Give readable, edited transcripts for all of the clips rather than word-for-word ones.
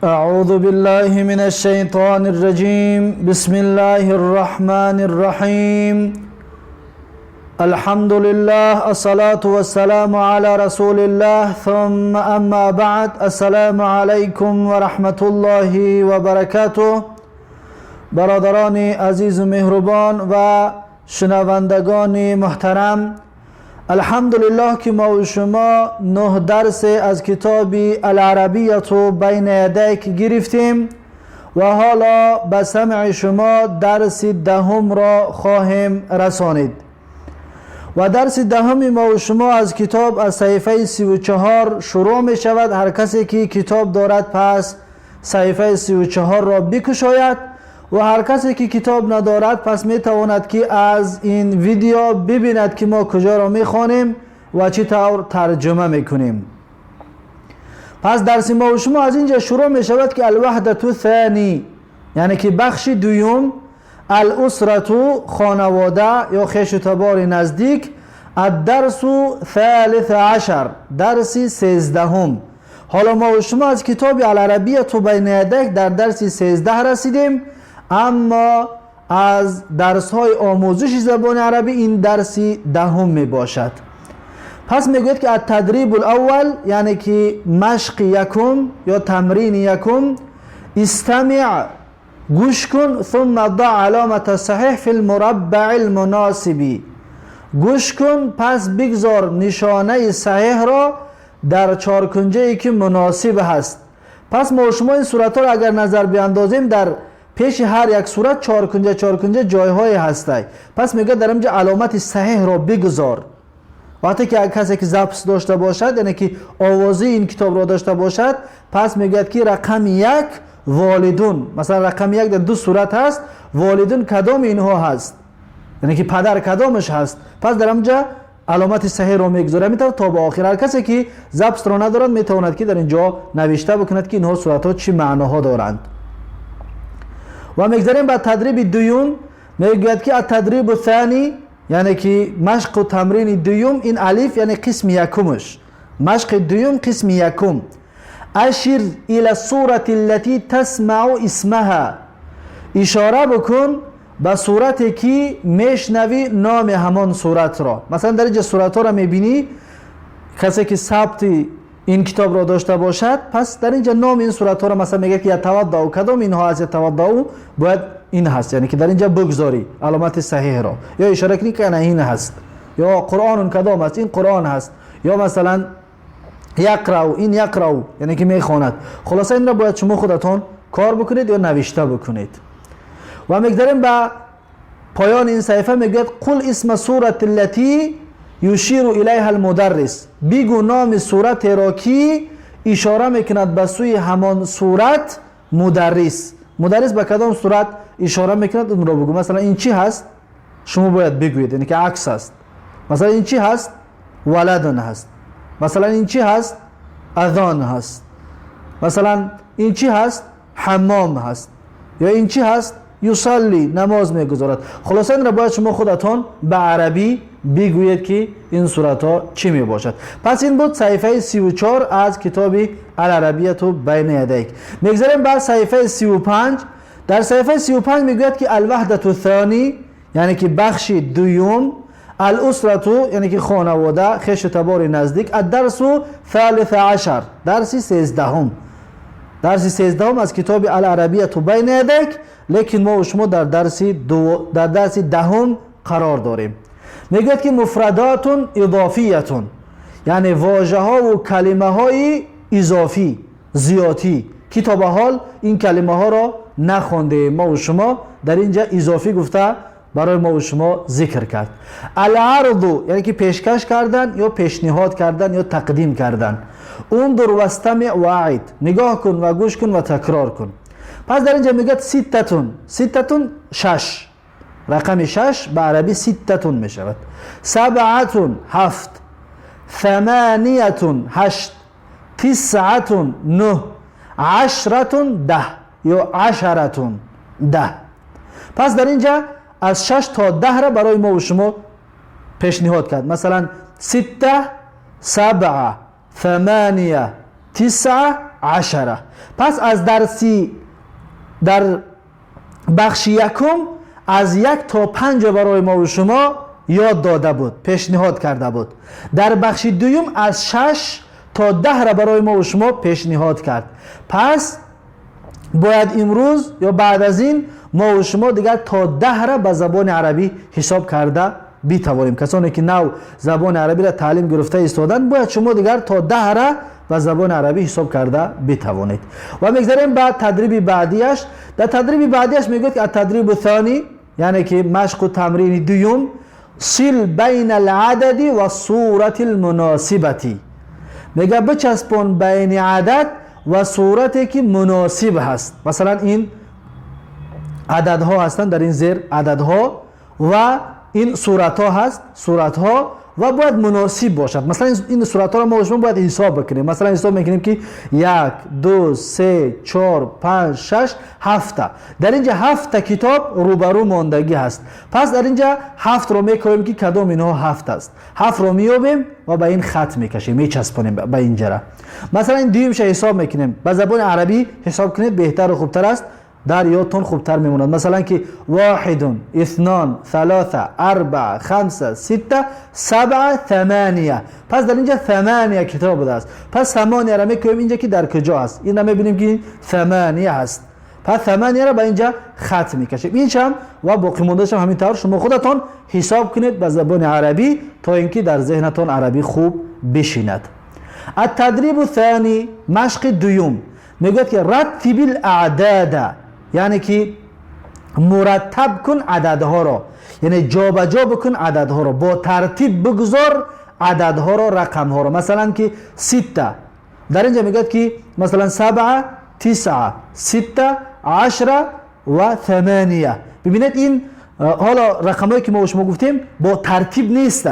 أعوذ بالله من الشيطان الرجيم. بسم الله الرحمن الرحيم. الحمد لله، الصلاة والسلام على رسول الله، ثم أما بعد. السلام عليكم ورحمة الله وبركاته. برادران عزیز و مهربان و شنوندگان محترم، الحمدلله که ما و شما 9 درس از کتاب العربیت بین یدیک گرفتیم و حالا به سمع شما درس دهم را خواهیم رسانید. و درس دهم ما و شما از کتاب از صحیفه 34 شروع می شود. هر کسی که کتاب دارد پس صحیفه 34 را بکشاید و هر کسی که کتاب ندارد پس می تواند که از این ویدیو ببیند که ما کجا را می خوانیم و چه طور ترجمه می کنیم. پس درس ما و شما از اینجا شروع می شود که الوحدة الثانی، یعنی که بخش دوم، الاسرة خانواده یا خویش و تبار نزدیک، الدرس ثالث عشر، درس 13. حالا ما و شما از کتاب العربیة بین یدیک در درس 13 رسیدیم، اما از درس های آموزش زبان عربی این درس دهم می باشد. پس میگوید که التدریب الاول، یعنی که مشق یکم یا تمرین یکم، استمع، گوش کن، ثم ضع علامة صحیح فی المربع المناسب. گوش کن، پس بگذار نشانه صحیح را در چارکنجه ای که مناسب هست. پس ما شما این صورت ها را اگر نظر بیاندازیم، در پیش هر یک صورت چارکنجه چارکنجه جایهای هسته. پس میگه در اینجا علامت صحیح را بگذار. وقتی که کسی که ضبط داشته باشد، یعنی که آوازی این کتاب را داشته باشد، پس میگوید که رقم 1 والدون، مثلا رقم 1 در دو صورت هست، والدون کدام اینها هست، یعنی که پدر کدامش هست. پس در اینجا علامت صحیح را میگذاره. میتونه تا به آخر هر کسی که ضبط را ندارد میتواند که در اینجا نوشته بکند که اینها صورت ها چی معناها دارند. و میگذاریم به تدریب دوم. میگوید که التدریب الثانی، یعنی که مشق و تمرین دوم، این الف یعنی قسم یکمش، مشق دوم قسم یکم، اشر الى الصورة التي تسمع اسمها. اشاره بکن به صورتی که میشنوی نام همان صورت را. مثلا در اینجا صورت ها را میبینی، کسی که ثبت این کتاب را داشته باشد، پس در اینجا نام این صورت ها را، مثلا میگه که یتوضأ، کدام اینها از یتوضأ باید این هست، یعنی که در اینجا بگذاری علامت صحیح را یا اشاره کنی که نه این هست، یا قرآن کدام است، این قرآن هست، یا مثلا یقرأ، این یقرأ یعنی که میخواند. خلاصه این را باید شما خودتان کار بکنید یا نوشته بکنید. و میگذاریم به پایان این صحیفه. میگوید قل اسم السورة التي یشیر الیها المدرس. بگو نام صورت را که اشاره میکند به سوی همان صورت مدرس. مدرس به کدام صورت اشاره میکند، اون را بگو. مثلا این چی هست، شما باید بگویید، یعنی که عکس هست. مثلا این چی هست؟ ولد هست. مثلا این چی هست؟ اذان هست. مثلا این چی هست؟ حمام هست. یا این چی هست؟ یصلی، نماز میگذارد. خلاصه این را باید شما خودتان به عربی بگویید که این صورت ها چی می باشد. پس این بود صحیفه 34 از کتاب العربیة بین یدیک. میگذاریم بر صحیفه 35. در صحیفه 35 میگوید که الوحدة الثانی، یعنی که بخش دوم، الاسرة یعنی که خانواده، خویش و تبار نزدیک، الدرس ثالث عشر، درس 13. درس 13 از کتاب العربیة بین یدیک، لیکن ما و شما در درس دهم قرار داریم. میگوید که مفردات اضافیة، یعنی واژه ها و کلمه های اضافی، زیاتی که تا به حال این کلمه ها را نخوانده ما و شما، در اینجا اضافی گفته برای ما و شما ذکر کرد. العرض یعنی که پیشکش کردن یا پیشنهاد کردن یا تقدیم کردن. انظر واستمع واعد، نگاه کن و گوش کن و تکرار کن. پس در اینجا میگه ستة، ستة شش، رقم 6 به عربی ستة می شود. سبعة هفت، ثمانية هشت، تسعة نه، عشرة 10 یا عشرة 10. پس در اینجا از 6 تا 10 را برای ما و شما پیشنهاد کرد. مثلا ستة، سبعة، ثمانية، تسعة، عشرة. پس از درسی در بخش یکم از 1 تا 5 برای ما و شما یاد داده بود، پیشنهاد کرده بود. در بخش دوم از 6 تا 10 را برای ما و شما پیشنهاد کرد. پس باید امروز یا بعد از این ما و شما دیگر تا 10 را به زبان عربی حساب کرده بیتوانیم. کسانی که نو زبان عربی را تعلیم گرفته ایستادند، باید شما دیگر تا 10 را به زبان عربی حساب کرده بتوانید. و میگذریم به تدریب بعدیش. در تدریب بعدیش میگوید که التدریب الثانی، یعنی که مشق و تمرین دوم، صل بین العدد و صورت المناسبتی. میگه بچسبون بین عدد و صورتی که مناسب هست. مثلا این عددها هستند، در این زیر عددها و این صورتها هست، صورتها و باید مناسب باشد. مثلا این صورتها را ما شما باید حساب بکنیم. مثلا حساب میکنیم که 1 2 3 4 5 6 7. در اینجا 7 کتاب روبرو ماندگی هست. پس در اینجا 7 رو میکنیم که کدام اینها 7 است. 7 رو میابیم و به این خط میکشیم، میچسبونیم به اینجا را. مثلا این دیمش حساب میکنیم. به زبان عربی حساب کنید بهتر و خوبتر است، در یادتون خوبتر میموند. مثلا که 1 2 3 4 5 6 7 8. پس در اینجا 8 کتاب بوده است. پس 8 را میکنیم اینجا که در کجا است. این را میبینیم که 8 هست. پس 8 را به اینجا خط میکشیم. این هم و باقی موندهش هم همین طور شما خودتان حساب کنید به زبان عربی تا اینکه در ذهنتان عربی خوب بشیند. التدریب الثانی، مشق دوم، میگوید که رتب الاعداد، یعنی که مرتب کن عددها را، یعنی جابجا بکن عددها را، با ترتیب بگذار عددها را، رقمها را. مثلا که 6، در اینجا میگوید که مثلا 7 9 6 10 و 8. ببینید این حالا رقمایی که ما شما گفتیم با ترتیب نیست،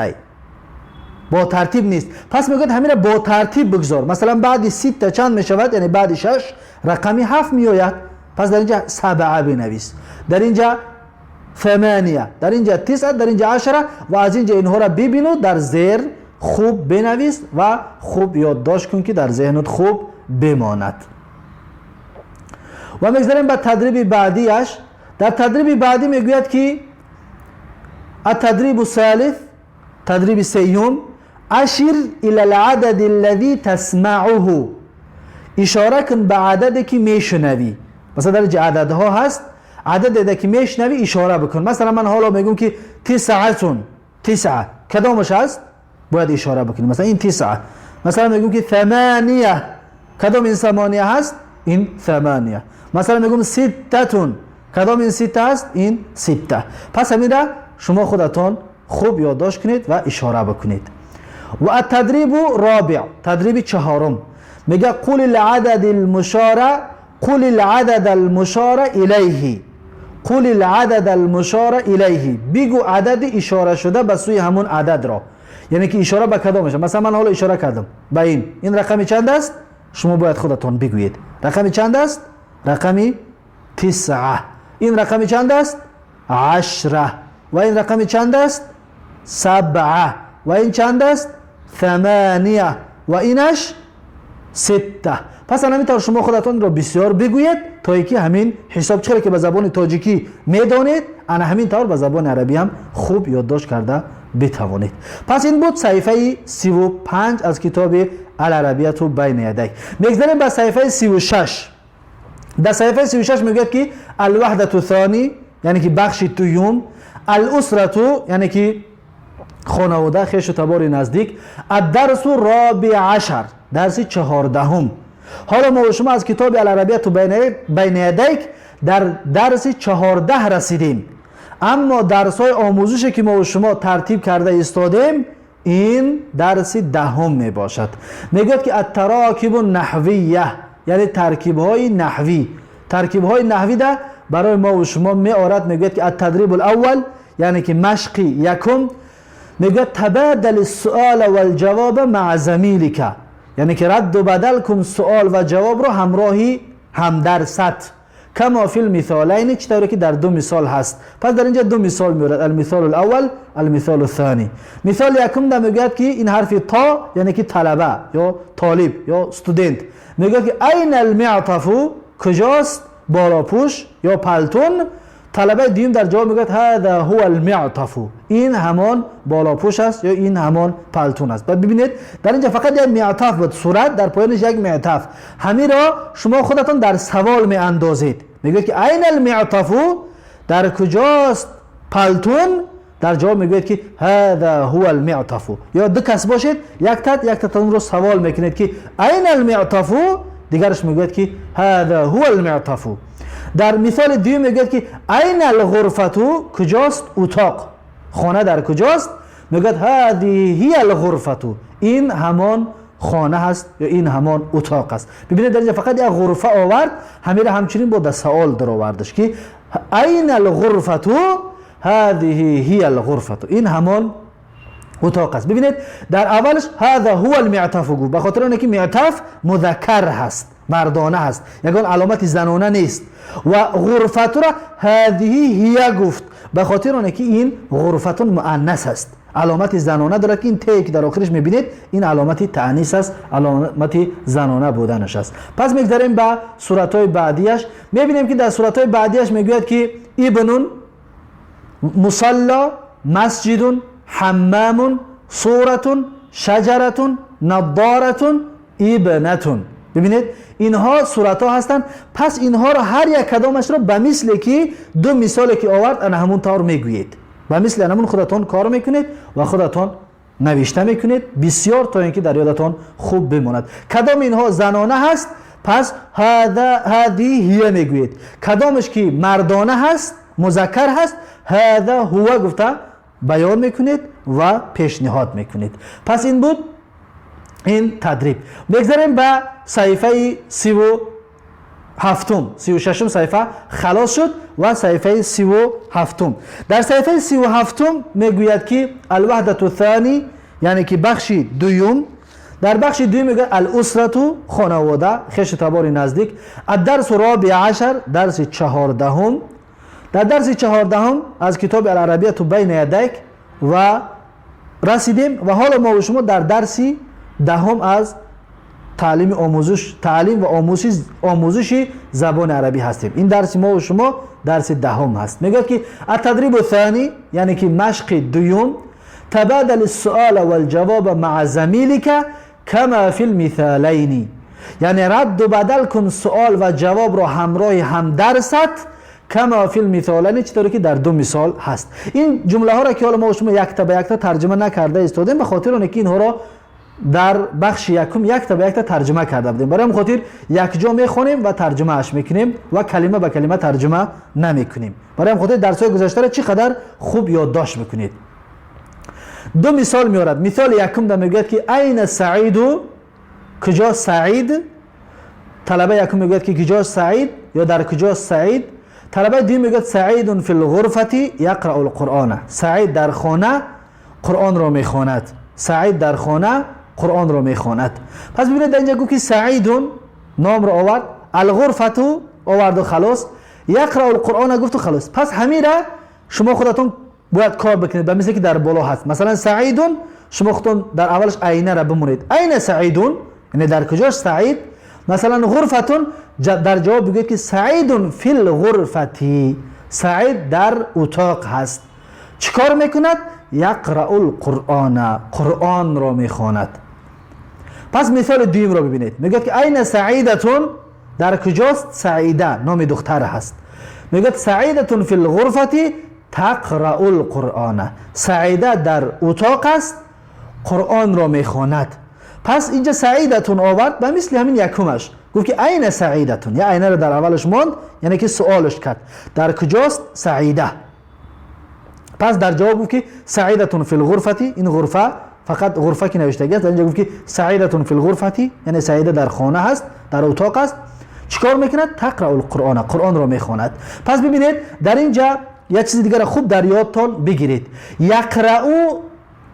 با ترتیب نیست. پس میگوید همین را با ترتیب بگذار. مثلا بعد 6 چند میشود؟ یعنی بعد 6 رقمی 7 میآید. پس در اینجا 7 بنویس، در اینجا 8، در اینجا 9، در اینجا 10 و از اینجا اینها را ببین و در زیر خوب بنویس و خوب یادداشت کن که در ذهنت خوب بماند. و میگذاریم به تدریب بعدیش. در تدریب بعدی میگوید که التدریب الثالث، تدریب سیوم، اشر الى العدد الذي تسمعه. اشاره کن به عددی که میشنوی. مثلا در اینجا عددها هست، عدد که میشنوی اشاره بکن. مثلا من حالا میگم که 9 9، کدامش هست؟ باید اشاره بکنیم. مثلا این 9. مثلا میگم که 8، کدام این 8 هست؟ این 8. مثلا میگم 6، کدام این 6 هست؟ این 6. پس همین را شما خودتان خوب یادداشت کنید و اشاره بکنید. و التدریب رابع، تدریب چهارم، میگه قل العدد المشار، قل العدد المشار الیه، قل العدد المشار الیه. بگو عدد اشاره شده به سوی همون عدد را، یعنی که اشاره به کدام میشه. مثلا من حالا اشاره کردم به این، این رقم چند است؟ شما باید خودتان بگویید رقم چند است؟ رقم 9. این رقم چند است؟ 10. و این رقم چند است؟ 7. و این چند است؟ 8. و اینش 6. پس همینطور شما خودتان را بسیار بگویید تا اینکه همین حساب چرا که به زبان تاجیکی میدانید، انا همین طور به زبان عربی هم خوب یادداشت کرده بتوانید. پس این بود صفحه 35 از کتاب العربیت بین یدیک. میگذریم به صفحه 36. در صفحه 36 میگوید که الوحدة الثانی، یعنی که بخش دوم، الاسرة یعنی که خانواده، خویش و تبار نزدیک، الدرس الرابع عشر، درس 14. حالا ما و شما از کتاب العربیت بین یدیک در درس 14 رسیدیم، اما درس های آموزشی که ما و شما ترتیب کرده ایستادیم این درس 10 می باشد. میگوید که التراکب النحویه، یعنی ترکیب های نحوی. ترکیب های نحوی ده برای ما و شما می آرد. میگوید که التدریب الاول، یعنی که مشق یکم، میگوید تبادل السؤال والجواب مع زمیلک، یعنی که رد و بدل کن سوال و جواب رو همراهی همدرست. كما في المثالين، چطوری که در دو مثال هست. پس در اینجا دو مثال میورد، المثال الاول، المثال الثانی. مثال یکم در میگوید که این حرف تا یعنی که طلبه یا طالب یا student، میگوید که أين المعطف، کجاست بالاپوش یا پلتون؟ طلبه دوم در جواب میگوید هذا هو المعطف، این همان بالاپوش است یا این همان پلتون است. بعد ببینید در اینجا فقط یک معطف بود، صورت در پایانش یک معطف. همین را شما خودتان در سوال می اندازید، میگوید که أين المعطف، در کجاست پلتون؟ در جواب میگوید که هذا هو المعطف. یا دو کس باشید، یک تا یک تاتون رو سوال میکنید که أين المعطف، دیگرش میگوید که هذا هو المعطف. در مثال دوم میگوید که أين الغرفة، کجاست اتاق، خانه در کجاست؟ میگوید هذه هي الغرفة، این همان خانه هست یا این همان اتاق است. ببینید در اینجا فقط یک غرفه آورد، همین همچنین با در سوال در آوردش که أين الغرفة، هذه هي الغرفة، این همان اتاق است. ببینید در اولش هذا هو المعطف گفت، به خاطر اینکه معطف مذکر هست، مردانه هست، یگان علامت زنانه نیست. و غرفة را هذه هي گفت، به خاطر اینکه این غرفة مؤنث است، علامت زنانه دارد که این ت که در آخرش میبینید این علامت تأنیث است، علامت زنانه بودنش است. پس میگذریم به صورت های بعدیش. میبینیم که در صورت های بعدیش میگوید که ابن، مصلى، مسجد، حمام، صورة، شجرة، نظارة، ابنة. ببینید اینها صورت ها هستند. پس اینها را هر یک کدامش را به مثل که دو مثالی که آورد انا همون طور میگویید و مثل همون خودتان کار میکنید و خودتان نوشته میکنید بسیار تا اینکه در یادتان خوب بماند. کدام اینها زنانه هست، پس هذا هذه هي میگویید. کدامش که مردانه هست، مذکر هست، هذا هو گفته بیان میکنید و پیشنهاد میکنید. پس این بود این تدریب. بگذاریم به صحیفه 37م. 36م صحیفه خلاص شد و صحیفه 37م. در صحیفه 37م میگوید که الوحدة الثانی، یعنی که بخش دوم. در بخش دوم میگه الأسرة، خانواده، خویش تبار نزدیک. الدرس الرابع عشر، درس 14م. در درس 14م از کتاب العربية بين يديك و رسیدیم و حالا ما و شما در درس 10م از تعلیم آموزش تعلیم و آموزش زبان عربی هستیم. این درس ما و شما درس 10م هست. میگه که التدريب الثاني، یعنی که مشق دوم. تبادل السؤال والجواب مع زميلك كما في المثالين، یعنی رد و بدل کن سوال و جواب را همراه هم درست، كما في المثالين، چطوری که در دو مثال هست. این جمله ها را که حالا ما شما یک تا به یک تا ترجمه نکرده ایستادیم، به خاطر اونه که اینها را در بخش یکم یک تا به یک تا ترجمه کرده بودیم. برای همین خاطر یک جا میخونیم و ترجمه اش میکنیم و کلمه به کلمه ترجمه نمیکنیم. برای همین خاطر درس های گذشته را چقدر خوب یادداشت میکنید. دو مثال میارد. مثال یکم در میگوید که أين سعيد، کجا سعید؟ طلبه یکم میگوید که کجا سعید یا در کجا سعید؟ طلبه دوم میگوید سعيد في الغرفة يقرأ القرآن، سعید در خانه قرآن را میخواند. سعید در خانه قرآن را میخواند. پس ببینید در اینجا گفت که سعيد، نام را آورد، الغرفة آورد و خلاص، يقرأ القرآن گفت و خلاص. پس همین را شما خودتون باید کار بکنید به مثل که در بالا هست. مثلا سعيد، شما خودتون در اولش أين را بمونید، أين سعيد، یعنی در کجاش سعید؟ مثلا غرفة، در جواب بگوید که سعيد في الغرفة، سعید در اتاق هست. چیکار میکند؟ يقرأ القرآن، قرآن را میخواند. پس مثال دوم را ببینید. میگه که أين سعيدة، در کجاست سعیده؟ نام دختر هست. میگه سعيدة في الغرفة تقرأ القرآن، سعیده در اتاق است، قرآن را میخواند. پس اینجا سعيدة آورد، به مثل همین یکمش گفت که أين سعيدة، یا أين را در اولش ماند، یعنی که سوالش کرد در کجاست سعیده. پس در جواب گفت که سعيدة في الغرفة. این غرفه فقط غرفه که نوشته است، در اینجا گفت که سعيدة في الغرفة، یعنی سعیده در خانه هست، در اتاق است. چیکار میکند؟ تقرأ القرآن، قرآن را میخواند. پس ببینید در اینجا یک چیز دیگر خوب در یادتان بگیرید. يقرأ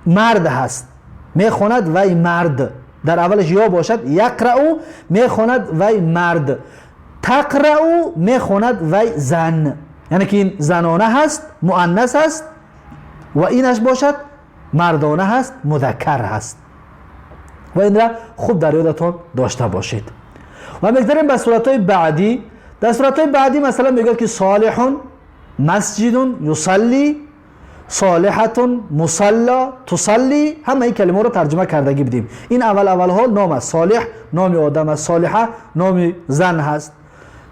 مرد هست، میخواند وی مرد، در اولش یا باشد. يقرأ میخواند وی مرد. تقرأ میخواند وی زن، یعنی که این زنانه هست، مؤنث هست و اینش باشد مردانه هست، مذکر هست. و این را خوب در یادتان داشته باشید. و میگذریم به صورتهای بعدی. در صورتهای بعدی مثلا میگه که صالح مسجد یصلی، صالحة مصلى تصلي. همه این کلمه رو ترجمه کردگی بدیم. این اول اول ها نام است. صالح نام آدم است، صالحه نام زن هست.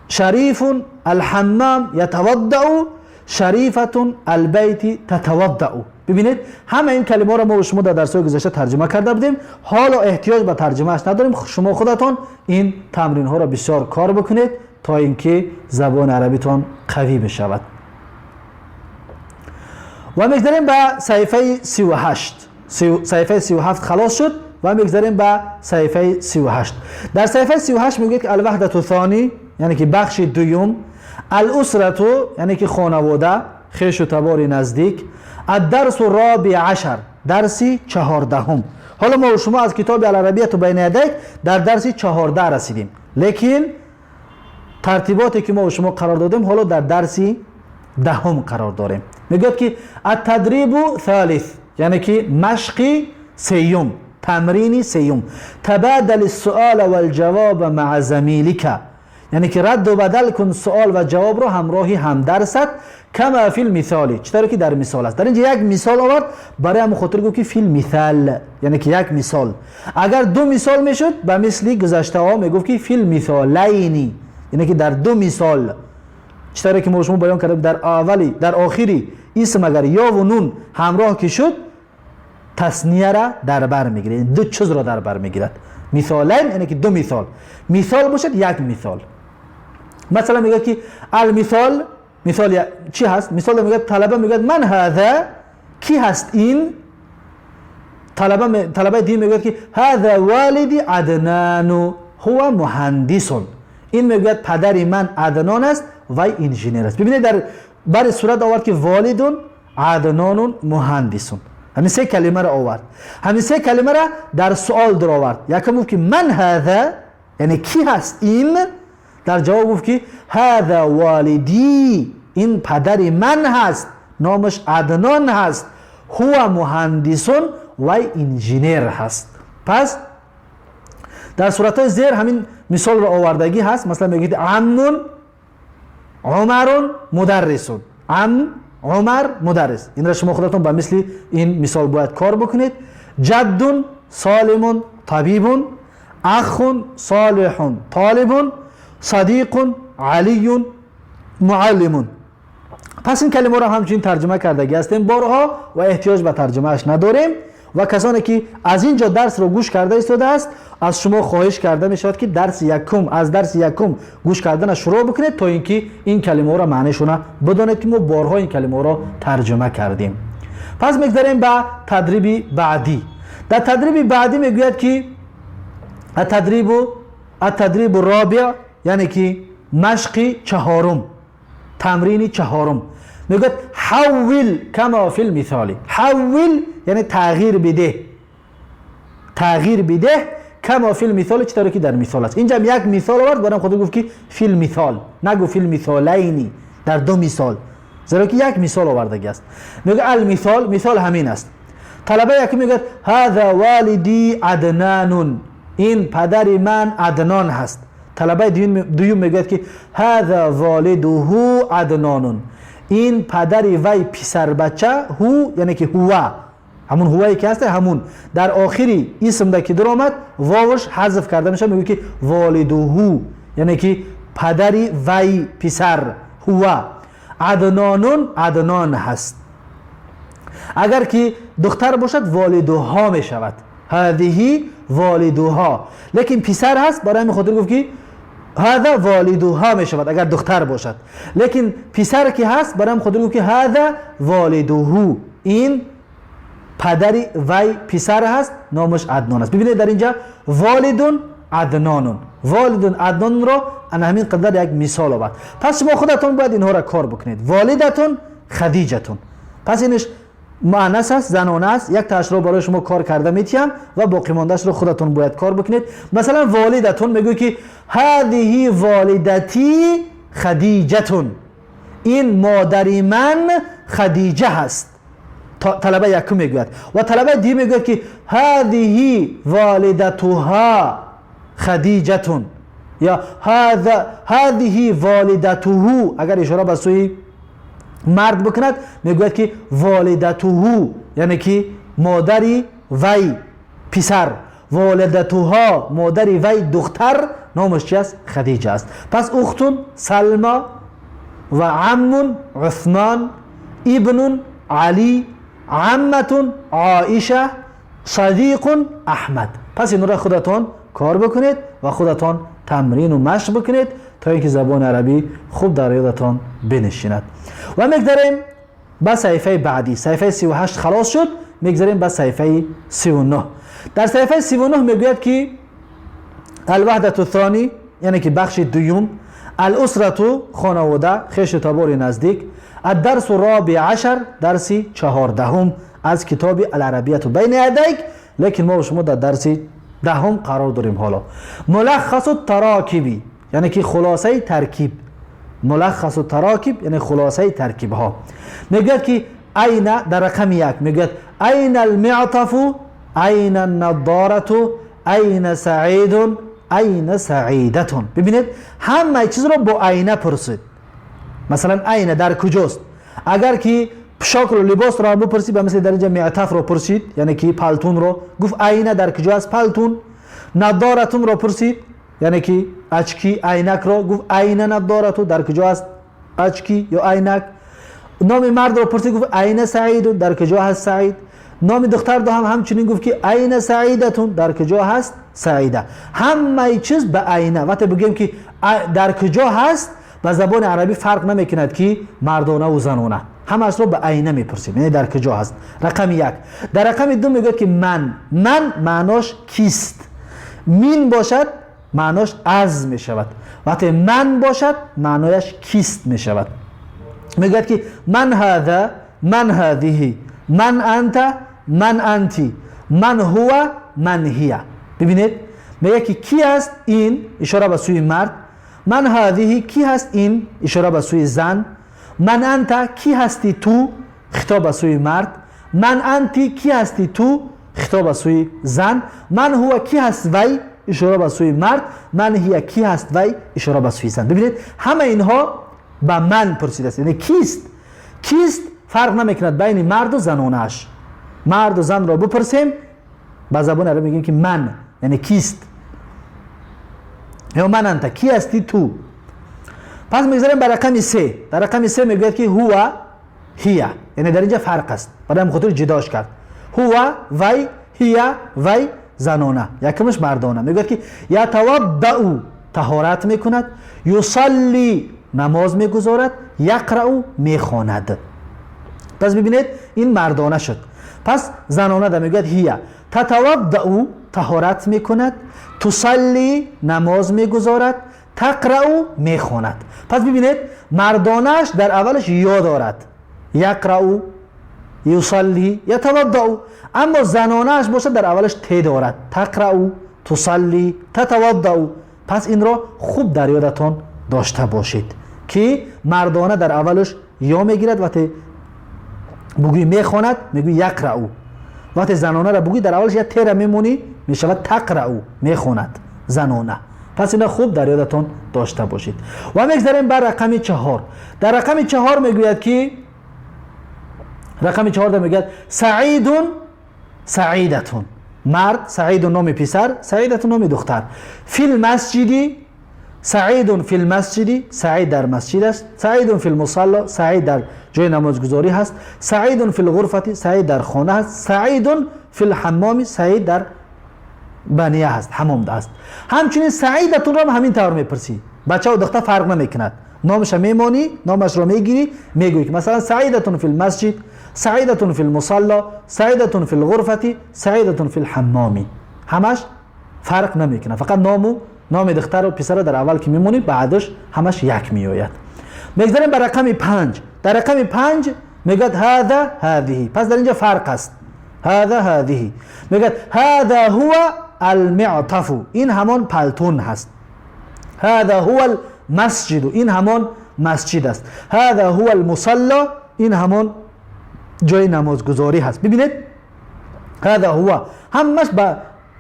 شریف الحمام یتوضع، شریفة البیت تتوضع. ببینید، همه این کلمه رو ما و شما در درس گذشته ترجمه کرده بودیم. حالا احتیاج به ترجمهش نداریم. شما خودتان این تمرین ها را بسیار کار بکنید تا اینکه زبان عربیتان قوی بشود. و میگذریم به صفحه 38. صفحه 37 خلاص شد و میگذریم به صفحه 38. در صفحه 38 میگه که الوحدة الثاني، یعنی که بخش دوم، الأسرة، یعنی که خانواده، خویش و تبار نزدیک. الدرس الرابع عشر، درسی 14م. حالا ما و شما از کتاب العربية بين يديك در درسی 14 رسیدیم، لیکن ترتیباتی که ما و شما قرار دادیم، حالا در درسی 10م قرار داریم. میگوید که التدريب الثالث، یعنی که مشقی سیوم، تمرینی سیوم. تبادل السؤال والجواب مع زميلك، یعنی که رد و بدل کن سوال و جواب رو همراهی همدرست. كما في المثال، چطور که در مثال است. در اینجا یک مثال آورد، برای هم خاطر گفت که في المثال، یعنی که یک مثال. اگر دو مثال میشد، به مثلی گذشته ها میگفت که في المثالين، یعنی که در دو مثال. چطور که ما شما بیان کردیم، در اولی در آخری اسم اگر یا و نون همراه که شد، تثنیه را در بر میگیره، دو چیز را در بر میگیرد. مثالين یعنی که دو مثال. مثال باشد یک مثال. مثلا میگه که المثال، مثال چی هست؟ مثال میگه، طلبه میگه من هذا؟ کی هست این؟ طلبه دین میگه که هذا والدي عدنان، هو مهندس. این میگوید پدر من عدنان است و انجینیر است. ببینید، در بر صورت آورد که والد عدنان مهندس. همین سه کلمه را آورد، همین سه کلمه را در سوال در آورد. یکم گفت که من هذا، یعنی کی هست این؟ در جواب گفت که هذا والدي، این پدر من هست، نامش عدنان هست، هو مهندس، و انجینیر هست. پس در صورت های زیر همین مثال را آوردگی هست. مثلا میگید عم عمر مدرس، عم عمر مدرس. این را شما خودتون به مثل این مثال باید کار بکنید. جد سالم طبيب، اخ صالح طالب، صديق علي معلم. پس این کلمه را همچنین ترجمه کردگی هستیم بارها و احتیاج به ترجمهش نداریم. و کسانی که از اینجا درس رو گوش کرده ایستاده است، از شما خواهش کرده می شود که درس یکم، از درس یکم گوش کردن شروع بکنید تا اینکه این کلمه را معنیشون بدانید که ما بارها این کلمه را ترجمه کردیم. پس میگذریم به تدریب بعدی. در تدریب بعدی میگوید که التدريب الرابع، یعنی که مشق چهارم، تمرین چهارم. میگوید حول كما في المثال. حول یعنی تغییر بده، تغییر بده. كما في المثال، چطور که در مثال است. اینجا یک مثال آورد، برام خود گفت که في المثال، نگو في المثالين، در دو مثال، زیرا که یک مثال آوردگی است. میگه المثال، مثال همین است. طلبه یکی میگه هذا والدي عدنان، این پدر من عدنان هست. طلبه دویم میگه که هذا والده عدنان، این پدر وی پسر بچه. هو یعنی که هو، همون هوایی که هست، همون در آخری اسم ده که در آمد، واوش حذف کرده میشه. میگه که والده، یعنی که پدری وی پسر، هو عدنان، عدنان هست. اگر که دختر باشد، والدها می شود، هذه والدها. لیکن پسر هست، برای همین خاطر گفت که هذا والدها می شود اگر دختر باشد. لیکن پسر که هست، برای همین خاطر گفت که هذا والده، این پدر وی پسر هست، نامش عدنان است. ببینید، در اینجا والد عدنان، والد عدنان را انا همین قدر یک مثال آورد. پس شما خودتون باید اینها را کار بکنید. والدة خدیجة. پس اینش مؤنث است، زنانه است. یک تاش رو برای شما کار کرده میتیم و باقی ماندهش رو خودتون باید کار بکنید. مثلا والدتون، میگوی که هذه والدتی خدیجتون، این مادری من خدیجه هست. طلبه یکم میگوید و طلبه دیگه میگوید که هذه والدتها خدیجتون یا هذه والدته. اگر اشاره به سوی مرد بکند، میگوید که والدته، یعنی که مادری وی پسر، والدتها مادری وی دختر، نامش چی است؟ خدیجه است. پس اخت سلما و عم عثمان، ابن علی، عمة عایشه، صدیق احمد. پس این را خودتان کار بکنید و خودتان تمرین و مشق بکنید تا اینکه زبان عربی خوب در یادتان بنشیند. و میگذریم به صفحه بعدی. صفحه 38 خلاص شد، میگذریم به صفحه 39. در صفحه 39 میگوید که الوحدة الثانی، یعنی که بخش دوم، الأسرة خانواده، خویش تبار نزدیک، الدرس الرابع عشر، درس 14 از کتاب العربیة بین یدیک. لیکن ما و شما در درس 10 قرار داریم حالا. ملخص التراکیبی، یعنی که خلاصه ترکیب. ملخص التراکیب یعنی خلاصه ترکیب ها. میگوید که أین، در رقم 1 میگوید أین المعطف، أین النظارة، أین سعید، أین سعیدة. ببینید، همه چیز رو با أین پرسید. مثلا أین در کجاست؟ اگر که پوشاک رو، لباس رو بپرسی، به مثل در اینجا معطف رو پرسید، یعنی که پالتون رو، گفت أین در کجا است پالتون. نظارة رو پرسید، یعنی که очки، عینک رو، گفت أین نظارة، در کجا است очки یا عینک. نام مرد رو پرسید، گفت أین سعید، در کجا هست سعید. نام دختر دو هم همچنین گفت که أین سعیدة، در کجا هست سعیده. همه چیز به أین. وقتی بگیم که در کجا هست، به زبان عربی فرق نمیکند که مردانه و زنانه، همه رو به أین میپرسیم، یعنی در کجا هست. رقم 1. در رقم 2 میگه که من. من معناش کیست. من باشد، معناش از میشود. وقتی من باشد، معنایش کیست میشود. میگوید که من هذا، من هذه، من انت، من انتی، من هو، من هی. ببینید، میگه که کی است این، اشاره به سوی مرد. من هذه، کی هست این، اشاره به سوی زن. من انت، کی هستی تو، خطاب به سوی مرد. من انتی، کی هستی تو، خطاب به سوی زن. من هو، کی هست وی، اشاره به سوی مرد. من هی، کی هست وی، اشاره به سوی زن. ببینید، همه اینها به من پرسیده است، یعنی کیست. کیست فرق نمیکند بین مرد و زنانش. مرد و زن را بپرسیم، به زبان عربی میگیم که من، یعنی کیست، یا من انت، کی هستی تو. پس میگذاریم به رقم 3. در رقم 3 میگوید که هو، هی، یعنی در اینجا فرق است، برای همین خاطر جداش کرد. هو وی، هی وی زنانه، یکمش مردانه. میگوید که یتوضأ طهارت میکند، یصلی نماز میگذارد، یقرأ میخواند. پس ببینید، این مردانه شد. پس زنانه در میگوید هی تتوضأ طهارت میکند، تصلی نماز میگذارد، تقرأ میخواند. پس ببینید، مردانش در اولش یا دارد، یقرأ، یصلی، یتوضأ، اما زنانهش باشد در اولش ت دارد، تقرأ، تصلی، تتوضأ. پس این را خوب در یادتان داشته باشید که مردانه در اولش یا میگیرد. وقتی بگوی میخواند، میگوی یقرأ. وقتی زنانه را بگوی، در اولش یه ت را میمونی، میشود تقرأ، میخواند زنانه. پس اینا خوب در یادتان داشته باشید. و میگذریم بر رقم 4. در رقم 4 میگوید که، رقم 4 در میگوید سعید، سعیدة، مرد، سعید نام پسر، سعیدة نام دختر، فی المسجد، سعید فی المسجد، سعید در مسجد است. سعید فی المصلی، سعید در جای نمازگذاری هست. سعید فی الغرفة، سعید در خانه هست. سعید فی الحمام، سعید در بانیه هست، حمام است. همچنین سعیدة را هم همین طور میپرسی. بچه و دختر فرق نمیکند، نامش میمانی، نامش را میگیری، میگویی که مثلا سعیدة فی المسجد، سعیدة فی المصلی، سعیدة فی الغرفة، سعیدة فی الحمام. همش فرق نمیکنه، فقط نامو نام دختر و پسر در اول که میمونی، بعدش همش یک میآید. میگذاریم به رقم 5. در رقم 5 میگه هذا هذه. پس در اینجا فرق است. هذا هذه. میگه هذا هو المعطف، این همان پلتون هست. هذا هو المسجد، این همان مسجد است. هذا هو المصلى، این همان جای نمازگذاری هست. ببینید هذا هو همش به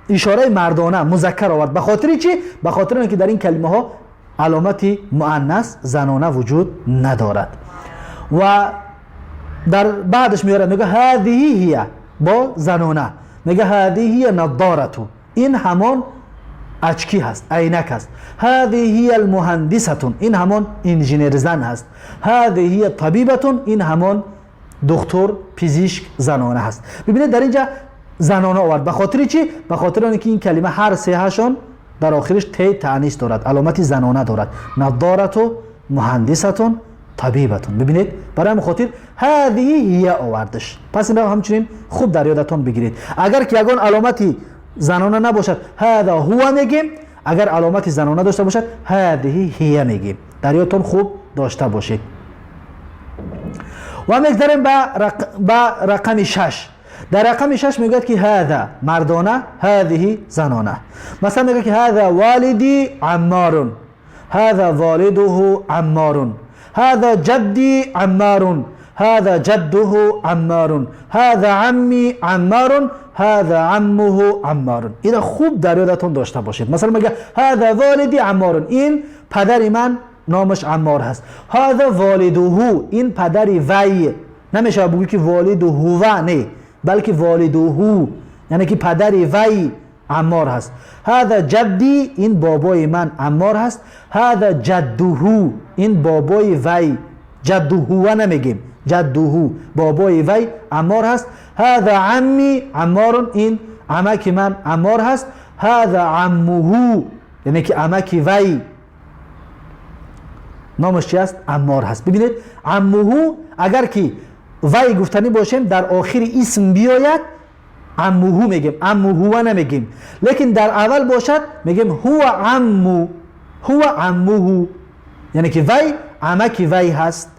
اشاره مردانه مذکر آورد. به خاطر چی؟ به خاطر اینکه در این کلمه ها علامت مؤنث زنانه وجود ندارد. و در بعدش میاره میگه هذه هي با زنانه، میگه هذه هي نظارة، این همان اچکی هست، عینک هست. هذه هي المهندسة، این همان انجینر زن هست. هذه هي طبیبة، این همان دکتر پزشک زنانه هست. ببینید در اینجا زنانه آورد. به خاطر چی؟ به خاطر اینکه این کلمه هر سه هشون در آخرش ت تانیث دارد، علامت زنانه دارد. نظارة، مهندسة، طبیبة. ببینید برای همین خاطر هذه هي آوردش. پس این را همچنین خوب در یادتان بگیرید. اگر که یگان علامتی زنانه نباشد هذا هو میگیم، اگر علامت زنانه داشته باشد هذه هي میگیم. در یادتان خوب داشته باشید. و میگذریم به رقم 6. در رقم 6 میگوید که هذا مردانه، هذه زنانه. مثلا میگه که هذا والدی عمار، هذا والده عمار، هذا جدی عمار، هذا جده عمار، هذا عمی عمار، هذا عمه عمار. این خوب در یادتون داشته باشید. مثلا میگه هذا والدی عمار، این پدر من نامش عمار هست. هذا والده، این پدر وی. نمیشه بگی که والده هو، نه، بلکه والده یعنی که پدر وی عمار هست. هذا جدی، این بابای من عمار هست. هذا جده، این بابای وی. جده هو نمیگیم، جده بابای وی عمار هست. هذا عمی عمار، این عمک من عمار هست. هذا عمه، یعنی که عمک وی نامش چی است؟ عمار هست. ببینید عمه اگر که وی گفتنی باشیم در آخر اسم بیاید عمه میگیم، عمه هو نمیگیم. لیکن در اول باشد میگیم هو عمو، هو عمه، یعنی که وی عمک وی هست.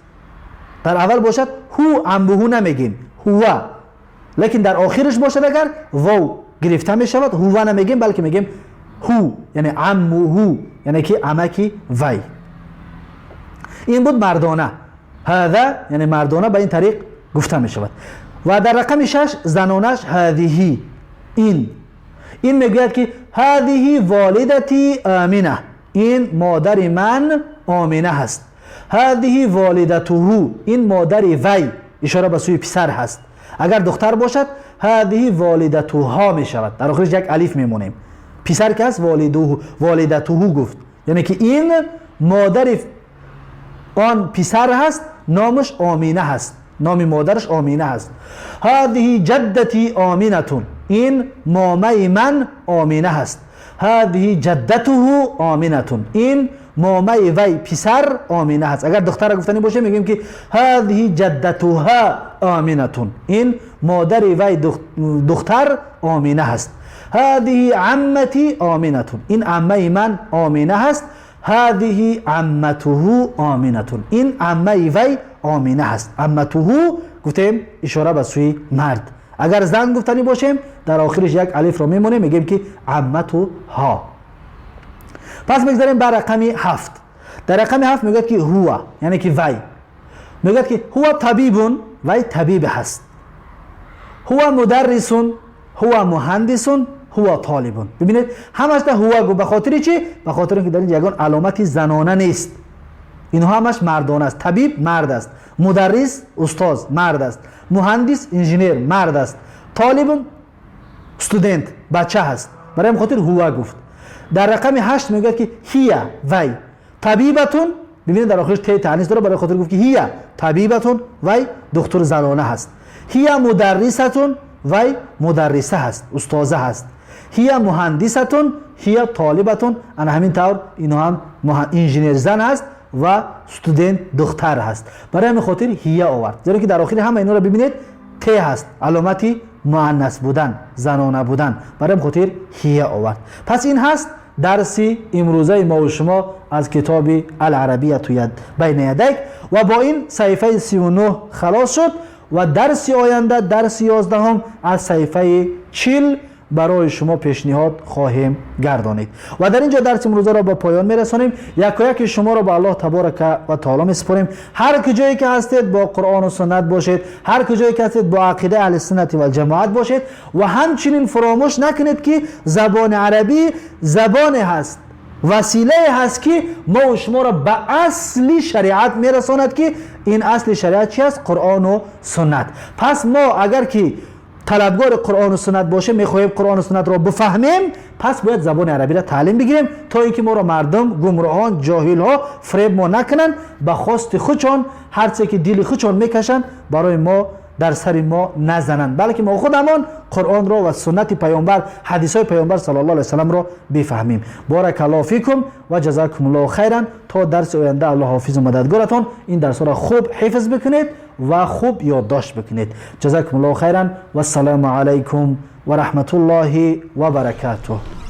در اول باشد هو عمه نمیگیم، هو. لیکن در آخرش باشد اگر واو گرفته میشود هو نمیگیم، بلکه میگیم هو، یعنی عمه، یعنی که عمک وی. این بود مردانه. هذا یعنی مردانه به این طریق گفته می شود. و در رقم 6 زنانش هذه، این میگوید که هذه والدتی آمنه، این مادر من آمنه هست. هذه والدته، این مادر وی، اشاره به سوی پسر هست. اگر دختر باشد هذه والدتها می شود، در آخرش یک الف میمونیم. پسر که هست والده، والدته گفت، یعنی که این مادر آن پسر هست، نامش آمینه هست، نام مادرش آمینه هست. هذه جدتی آمینه، این مامای من آمینه هست. هذه جدته آمینه، این مامای وی پسر آمینه هست. اگر دختر گفتنی باشه میگیم که هذه جدتها آمینه، این مادر وی دختر آمینه هست. هذه عمتی آمینه، این عمه من آمینه هست. هذه عمته آمینه، این عمه وی آمینه هست. عمته گفتیم اشاره به سوی مرد. اگر زن گفتنی باشیم در آخرش یک الف رو میمونه، میگیم که عمتها. پس میگذاریم بر رقم 7. در رقم 7 میگه که هو، یعنی که وی. میگه که هو طبیب، وی طبیب هست. هو مدرس، هو مهندس، هو طالب. ببینید همش ده هو گفت. به خاطر چی؟ به خاطر اینکه در اینجا یگان علامت زنانه نیست، اینها همش مردانه است. طبیب مرد است، مدرس استاد مرد است، مهندس انجینیر مرد است، طالب student بچه هست. برای همین خاطر هو گفت. در رقم 8 میگه که هي وی طبیبة. ببینید در آخرش ت تانیث داره، برای خاطر گفت که هي طبیبة، وی دکتر زنانه هست. هي مدرسة، وی مدرسه هست، استاذه هست. هي مهندسة، هي طالبة. انا همین طور اینها هم انجینیر زن هست و student دختر هست. برای همین خاطر هي آورد، زیرا که در آخر همه اینا رو ببینید ت هست، علامتی مؤنث بودن، زنانه بودن، برای همین خاطر هي آورد. پس این هست Дарси имрӯзаи мову шумо аз китоби Аларабияту байна ядайк ва бо ин саҳифаи 39 халос шуд ва дарси оянда, дарси 11-ум, аз саҳифаи 40 барои шумо пешниҳод хоҳем гардонид. Ва дар ин ҷо дарси имрӯзаро ба поён мерасонем. Якояки шуморо ба Аллоҳ таборака ва таоло месупорем. Ҳар куҷое ки ҳастед, бо Қуръону суннат бошед, ҳар куҷое ки ҳастед, бо ақидаи аҳли суннати валҷамоат бошед. Ва ҳамчунин фуромӯш накунед, ки забони арабӣ забоне ҳаст, василае ҳаст, ки мо шуморо ба асли шариат мерасонад, ки ин асли шариат чи аст? Қуръону суннат. Пас мо агар ки талабгори Қуръону суннат бошем, мехоҳем Қуръону суннатро бифаҳмем, пас бояд забони арабиро таълим бигирем, то ин ки моро мардум, гумроҳон, ҷоҳилҳо фиреб мо накунанд, ба хости худшон ҳарче ки дили худшон мекашанд, барои мо дар сари мо назананд, балки мо худамон Қуръонро ва суннати паёмбар, ҳадисҳои паёмбар саллаллоҳу алайҳи васалламро бифаҳмем. Баракаллоҳу фикум ва ҷазакумуллоҳу хайран. То дарси оянда Аллоҳ ҳофизу мададгоратон. Ин дарсҳоро хуб ҳифз бикунед ва хуб ёддошт бикунед. Ҷазакумуллоҳу хайран. Вассалому алайкум ва раҳматуллоҳи ва баракатуҳ.